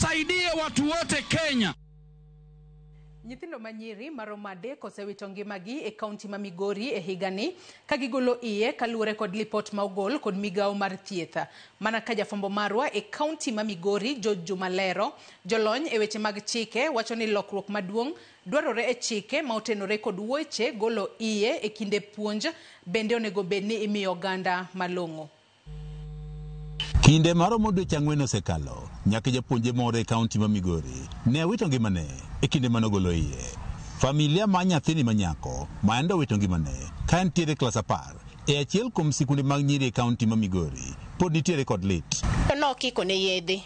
Asaidie watu wote Kenya. Nyithindo manyiri maromo 3 osewito ngimagi e kaunti ma Migori e higani ka gigolo iye kaluwore kod lipot ma ogol kod migawo mar thieth. Mana ka jafwambo marwa e kaunti ma Migori George Juma lero, jolony e weche mag chike wacho ni lokruok maduong' dwarore e chike ma otenore kod weche golo iye e kinde puonj bende onego bed ni imiyo oganda malong'o. Kinde maromo dweche 4 osekalo nyaka japuonje moro e kaunti ma Migori ne owito ngimane e kinde manogolo iye. Familia ma nyathini manyako ma endo owito ngimane ka entiere klas 10 e achiel kuom sikunde mag nyiri e kaunti ma Migori pod nitiere kod lit. Nokiko ne yedhe.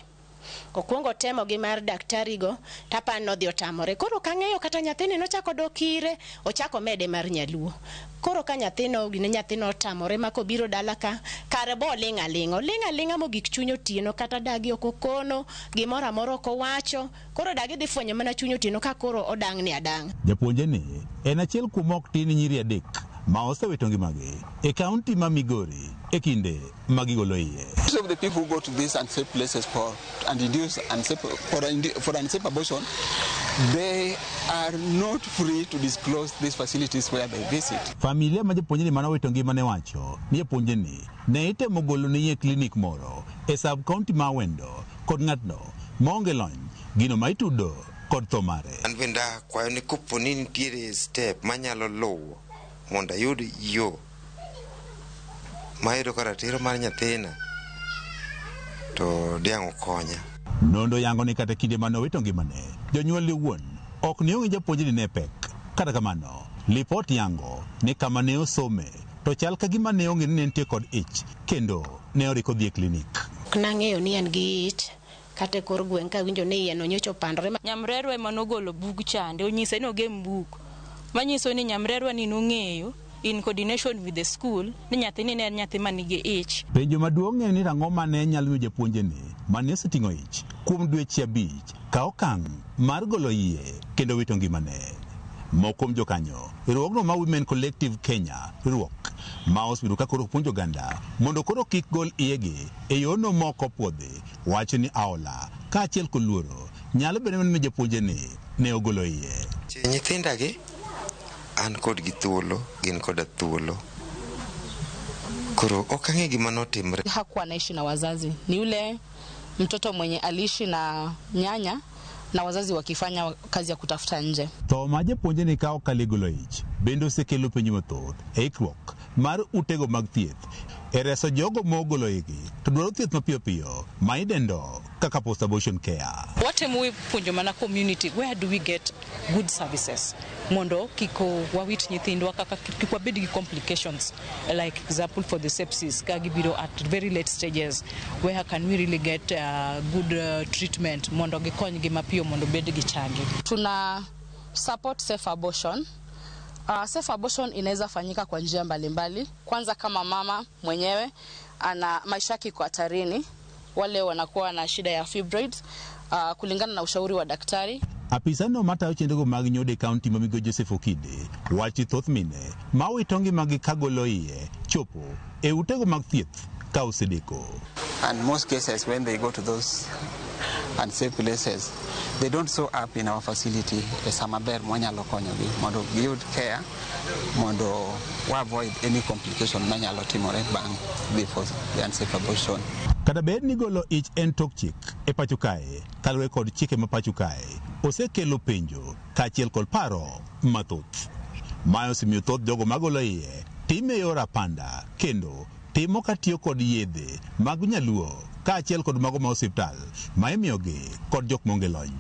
Okwongo temo gi mar daktari go tapan nodhi otamore. Koro kang'eyo kata nyathini nochako dok ire, ochako mede mar nyaluo. Koro ka nyathino gine nyathino otamore ma kobiro dala ka kare bo oling' aling'a. Oling' aling'a mogik chuny otieno kata dagi ok okono, gimoro amora ok owacho. Koro dagi dhi fwenyo mana chuny otieno ka koro odang'ni adang'a. Japuonje ni en achiel kuom ok tin nyiri 3 ma osewito ngimagi e kaunti ma Migori e kinde magigolo iye. Most of the people who go to these unsafe places for and induce unsafe, for unsafe abortion, they are not free to disclose these facilities where they visit. Familia ma japuonjni mane owito ngimane wacho ni japuonjni ne itemo golo ne iye klinik moro e sub county ma Awendo kod ng'atno maonge lony gino ma itudo kod tho mare. An bende akwayo ni kopo ni nitiere step manyalo luwo mondo ayud yo mayudo ka ratiro mar nyathina to diang' okonya. Nondo yango ni kata kinde mane owito ngimane, jonyuol owuon ok ne ong'e japuonjni ne pek. Kata kamano, lipot yango ni kama ne osome to chal ka gima ne ong'e ni ne nitie kod ich kendo ne oriko dhi e klinik. Ok nang'eyo ni en gi ich kata e kor gweng' kawinjo ni iye no nyocha opandore. Nyamrerwa ema nogolo bug chande, onyise ni ogem buk. Manyiso ni nyamrerwa ni nong'eyo in coordination with the school ni nyathini ne en nyathi manigi ich. Penjo maduong' en ni ang'o mane nyalo miyo japuonjni mane oseting'o ich kuom dweche 5 ka okang' mar golo iye kendo wito ngimane. Moko kuom jokanyo riwruogno ma Women Collective Kenya riwruok ma osebedo ka koro puonjo oganda mondo koro kik gol iyegi e yorno moko puodhi wacho ni aola kaachiel kod luoro nyalo bedo ni japuonjni ne ogolo iye. Nyithindagi an kodgi thuolo, gin koda thuolo. Koro ok ang'e gima notimre. Hakuwa anaishi na wazazi, ni yule mtoto mwenye aliishi na nyanya na wazazi wakifanya kazi ya kutafuta nje. Tho ma japuonjni ka okalo golo ich bende osekelo penjo mathoth e ikruok mar utego mag thieth e reso jogo mogolo igi to dwaro thieth mapiyo piyo ma idendo kaka post abortion care. Watemo puonjo mana community where do we get good services mondo kik wawit nyithindwa kaka kik wabed gi complications like example for the sepsis ka gibiro at very late stages where can we really get good treatment mondo gikonygi mapiyo mondo bed gi changi. Tuna support safe abortion. Safe abortion inaweza fanyika kwa njia mbalimbali. Kwanza kama mama mwenyewe ana maisha yake iko hatarini, wale wanakuwa na shida ya fibroids, kulingana na ushauri wa daktari. Apisano matayo chenrogo mag nyode e kaunti ma Migori Joseph Okide wacho thoth mine ma owito ngimagi ka golo iye chopo e utego mag thieth ka osedeko. And most cases when they go to those unsafe places, they don't show up in our facility e sama ber mwanyalo konyogi mondo giyud care mondo wa avoid any complication manyalo timore bang' before the unsafe abortion. Kata bed ni golo ich en tok chik e pacho kae, kaluwore kod chike ma pacho kae, osekelo penjo kaachiel kod paro mathoth. Mae osemiyo thoth jogo magolo iye time e yor apanda kendo timo katiyo kod yedhe mag nyaluo kaachiel kod mago ma osiptal ma imiyogi kod jok maonge lony.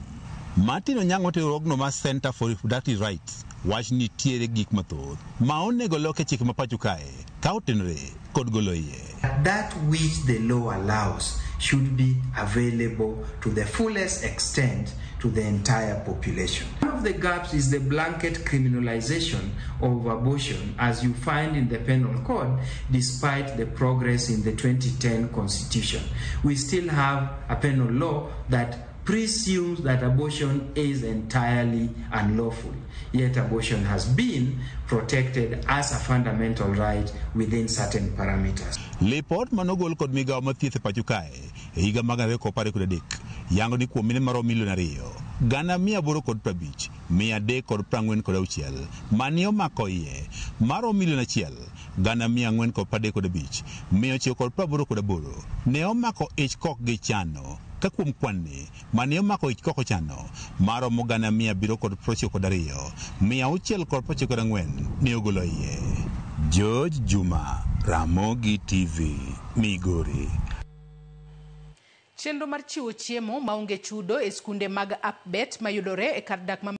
Martin Onyango riwruogno mar Center for Reproductive Rights wach ni nitiere gik mathoth ma onego lok e chike ma pacho kae ka otenore kod golo iye. That which the law allows should be available to the fullest extent to the entire population. One of the gaps is the blanket criminalization of abortion as you find in the penal code, despite the progress in the 2010 constitution. We still have a penal law that presumes that abortion is entirely unlawful. Yet abortion has been protected as a fundamental right within certain parameters. Lipot manogol kod migawo mar thieth e pacho kae e higa mag 2013 Yango ni kuom mine maromo 2,850,346 mane omako iye maromo 1,435,988 ne omako ich kok gichano ka kuom kwan-ni mane omako ich kok ochano maromo 792,694 ne ogolo iye. George Juma, Ramogi TV, Migori. Chenro mar chiwo chiemo maonge chudo e skunde mag APBET mayudore e kar dak ma